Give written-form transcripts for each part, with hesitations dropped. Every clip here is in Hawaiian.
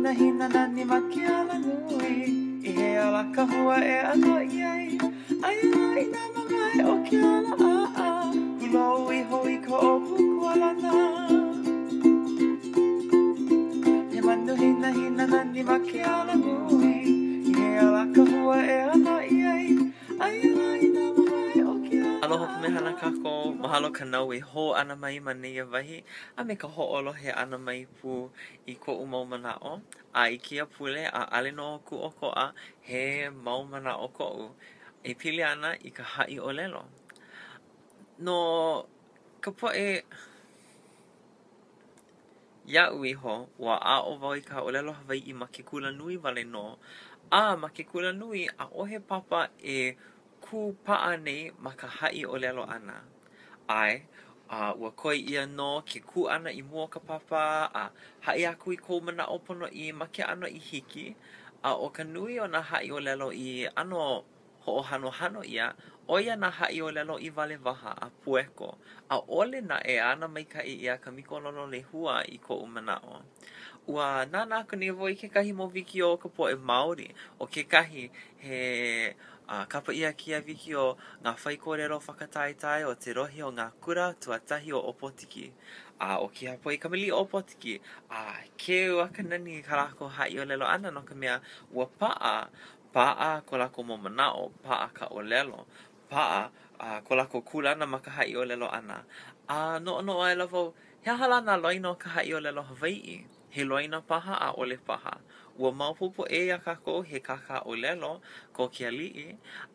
hinahina nani ma ke alanui I hea lā ka hua e ʻanoʻi ai Aia lā i nā wāwae o ke ala ʻaʻa Hulou iho i ka ʻōpū kualana He manu hinahina nani ma ke alanui I hea lā ka hua e ʻanoʻi ai Aia lā i nā wāwae o ke ala Aloha pumehana kākou. Mahalo ka naue hou ʻana mai ma nēia wahi a me ka hoʻolohe ʻana mai pū i koʻu mau manaʻo, a i kēia pule ʻaʻale nō kūʻokoʻa he mau manaʻo koʻu e pili ana i ka haʻi ʻōlelo. No ka poʻe Iaʻu iho, ua aʻo wau i ka ʻōlelo Hawaiʻi ma ke kulanui wale nō, a ma ke kulanui ʻaʻohe papa e kūpaʻa nei ma ka haʻi ʻōlelo ʻana. ʻAe, a ua koi ʻia nō ke kū ʻana i mua o ka papa a haʻi aku i kou manaʻo ponoʻī ma ke ʻano i hiki, a ʻo ka nui o nā haʻi ʻōlelo i ʻano hoʻohanohano ʻia, ʻo ia nā haʻi ʻōlelo i walewaha a pueko. ʻAʻole naʻe ana maikaʻi ʻia ka mikololo lehua i koʻu manaʻo. Ua nānā aku nei wau i kekahi mau wikiō o ka poʻe Maori. ʻO kekahi, he kapa ʻia kēia wikiō Ngā Whaikōrero Whakataetae o te Rohe o Ngā Kura Tuatahi o Ōpōtiki. A ʻo kēia poʻe kamaliʻi o Ōpōtiki, a keu a ka nani i kā lākou haʻiʻōlelo ʻana no ka mea, ua paʻa, paʻa ko lākou mau manaʻo, paʻa ka ʻōlelo, paʻa ko lākou kūlana ma ka haʻiʻōlelo ʻana. A noʻonoʻo aʻela wau, He aha lā nā loina o ka haʻiʻōlelo Hawaiʻi? He loina paha, ʻaʻole paha. Ua maopopo ʻē iā kākou he kākāʻōlelo ko ke aliʻi,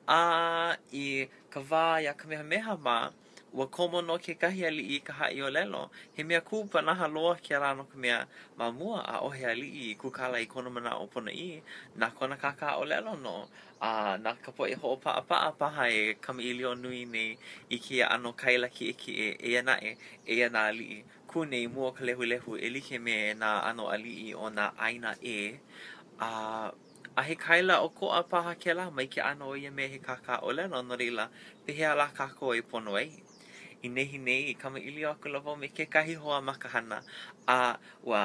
a i ka wā iā Kamehameha mā, ua komo nō kekahi aliʻi i ka haʻiʻōlelo. He mea kupanaha loa kēlā no ka mea, ma mua, ʻaʻohe aliʻi i kūkala i kona manaʻo ponoʻī, na kona kākāʻōlelo nō. A na ka poʻe hoʻopaʻapaʻa paha e kamaʻilio nui nei i kēia ʻano kaila kiʻekiʻe, eia naʻe, eia nā aliʻi kū nei i mua o ka lehulehu e like me nā ʻano aliʻi o nā ʻāina ʻē. A, a he kaila ʻokoʻa paha kēlā mai ke ʻano o ia mea he kākāʻōlelo, no laila, pehea lā kākou e pono ai? I nehinei, i kamaʻilio akula wau me kekahi hoa ma ka hana, a ua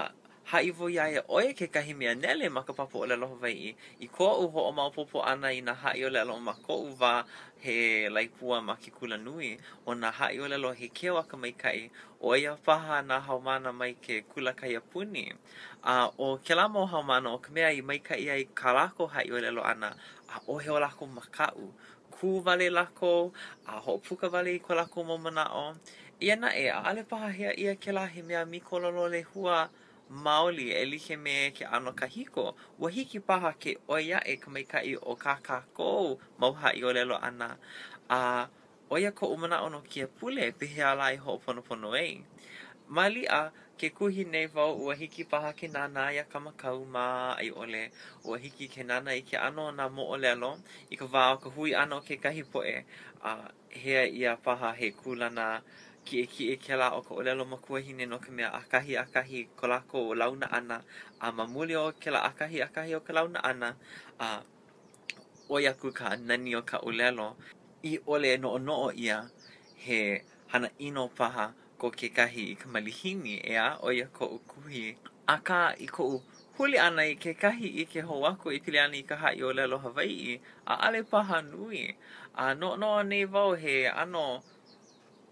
Haʻi wau iā ia, ʻo ia kekahi mea nele ma ka papa ʻōlelo Hawaiʻi. I koʻu hoʻomaopopo ʻana i nā haʻiʻōlelo ma koʻu wā he laepua ma ke kulanui, ʻo nā haʻiʻōlelo he keu a ka maikaʻi, ʻo ia paha nā haumāna mai ke kula kaiapuni. A ʻo kēlā mau haumāna, ʻo ka mea i maikaʻi ai kā lākou haʻiʻōlelo ʻana, ʻaʻohe o lākou makaʻu. Kū wale lākou a hoʻopuka wale i ko lākou mau manaʻo. Eia naʻe, ʻaʻole paha hea ʻia kēlā he mea mikololo lehua maoli e like me ke ʻano kahiko. Ua hiki paha ke ʻoi aʻe ka maikaʻi o kā kākou mau haʻiʻōlelo ʻana. A ʻo ia koʻu manaʻo no kēia pule, pehea lā e hoʻoponopono ai? Maliʻa, ke kuhi nei wau ua hiki paha ke nānā iā Kamakau mā a i ʻole ua hiki ke nānā i ke ʻano o nā moʻolelo i ka wā o ka hui ʻana o kekahi poʻe a hea ʻia paha he kūlana kiʻekiʻe kēlā o ka ʻōlelo makuahine no ka mea ʻakahi akahi ko lākou launa ʻana a ma muli o kēlā ʻakahi akahi o ka launa ʻana a ʻoi aku ka nani o ka ʻōlelo i ʻole e noʻonoʻo ʻia he hana ʻino paha ko kekahi i ka malihini, ʻeā, ʻo ia koʻu kuhi. Akā, i koʻu huli ʻana i kekahi ʻike hou aku e pili ana i ka haʻiʻōlelo Hawaiʻi, ʻaʻale paha nui. A noʻonoʻo nei wau he ʻano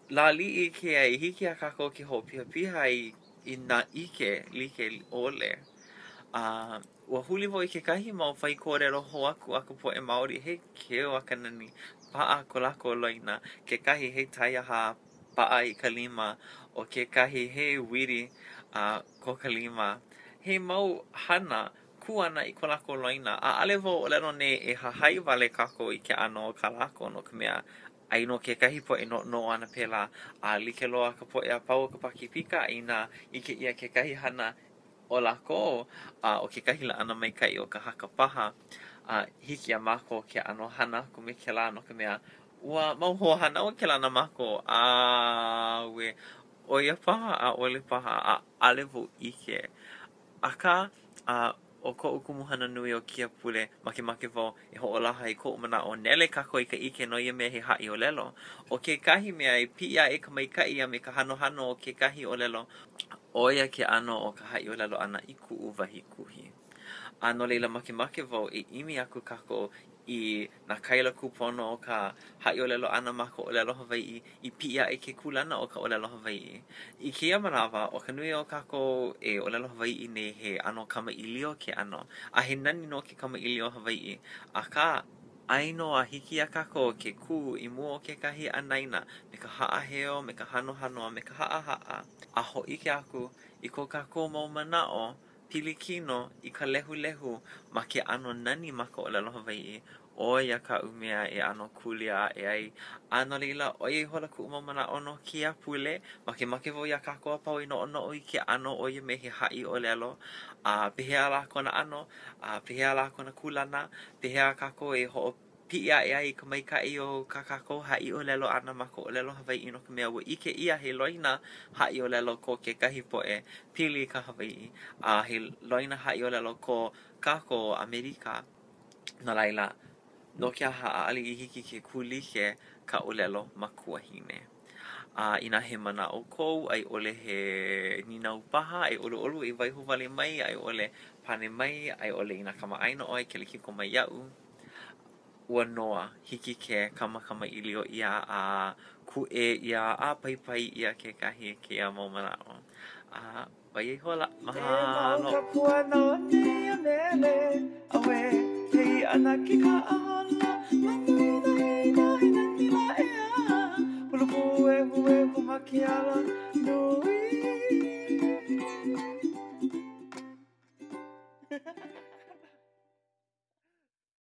lāliʻi kēia i hiki iā kākou ke hoʻopihapiha i i nā ʻike like ʻole. A ua huli wau i kekahi mau whaikōrero hou aku a ka poʻe Maori, he keu a ka nani. Paʻa ko lākou loina. Kekahi he taiaha paʻa i ka lima, ʻo kekahi he wiri a ko ka lima. He mau hana kū ana i ko lākou loina. ʻAʻale wau ʻōlelo nei e hahai wale kākou i ke ʻano o kā lākou no ka mea, ʻai nō kekahi poʻe noʻonoʻo ana pēlā, a like loa ka poʻe a pau o ka Pakipika inā ʻike ʻia kekahi hana o lākou, a ʻo kekahi laʻana maikaʻi o ka haka paha, a hiki iā mākou ke ʻano hana aku me kēlā no ka mea, ua mau hoahānau kēlā na mākou, ʻAuē, ʻo ia paha, ʻaʻole paha, ʻaʻale wau ʻike. Akā, a ʻo koʻu kumuhana nui o kēia pule, makemake wau e hoʻolaha i koʻu manaʻo nele kākou i ka ʻike no ia mea he haʻiʻōlelo. ʻO kekahi mea e piʻi aʻe ka maikaʻi a me ka hanohano o kekahi ʻōlelo, ʻo ia ke ʻano o ka haʻiʻōlelo ʻana i kuʻu wahi kuhi. A no laila makemake wau e ʻimi aku kākou i nā kaila kūpono o ka haʻiʻōlelo ʻana ma ka ʻōlelo Hawaiʻi i piʻi aʻe ke kūlana o ka ʻōlelo Hawaiʻi. I kēia manawa, ʻo ka nui o kākou e ʻōlelo Hawaiʻi nei he ʻano kamaʻilio ke ʻano. A he nani nō ke kamaʻilio Hawaiʻi, akā, ʻai nō a hiki iā kākou ke kū i mua o kekahi anaina me ka haʻaheo, me ka hanohano, a me ka haʻahaʻa, a hōʻike aku i ko kākou mau manaʻo pilikino i ka lehulehu ma ke ʻano nani ma ka ʻōlelo Hawaiʻi, ʻo ia kaʻu mea e ʻano kūlia aʻe ai. A no laila, ʻo ia ihola kuʻu mau manaʻo no kēia pule. Makemake wau iā kākou a pau e noʻonoʻo i ke ʻano o ia mea he haʻi ʻōlelo, a pehea lā kona ʻano, a pehea lā kona kūlana, pehea kākou e hoʻopiʻi aʻe ai i ka maikaʻi o kā kākou haʻi ʻōlelo ʻana ma ka ʻōlelo Hawaiʻi no ka mea ua ʻike ʻia he loina haʻi ʻōlelo ko kekahi poʻe pili i ka Hawaiʻi, a he loina haʻi ʻōlelo ko kākou ʻAmelika. No laila, no ke aha ʻaʻole i hiki ke kūlike ka ʻōlelo makuahine? A inā he manaʻo kou a i ʻole he nīnau paha, e ʻoluʻolu e waiho wale mai a i ʻole pane mai a i ʻole inā kamaʻāina ʻoe kelekiko mai iaʻu. Ua noa, hiki ke kamakamaʻilio ʻia a kūʻē ʻia a paipai ʻia kekahi kēia mau manaʻo. A ʻo ia ihola. Mahalo! E mau ka puana o nēia mele Auē, he iʻa na ke kaʻaholo Manu i nā ina he nani lā ʻeā Pulu puehuehu ma ke ala.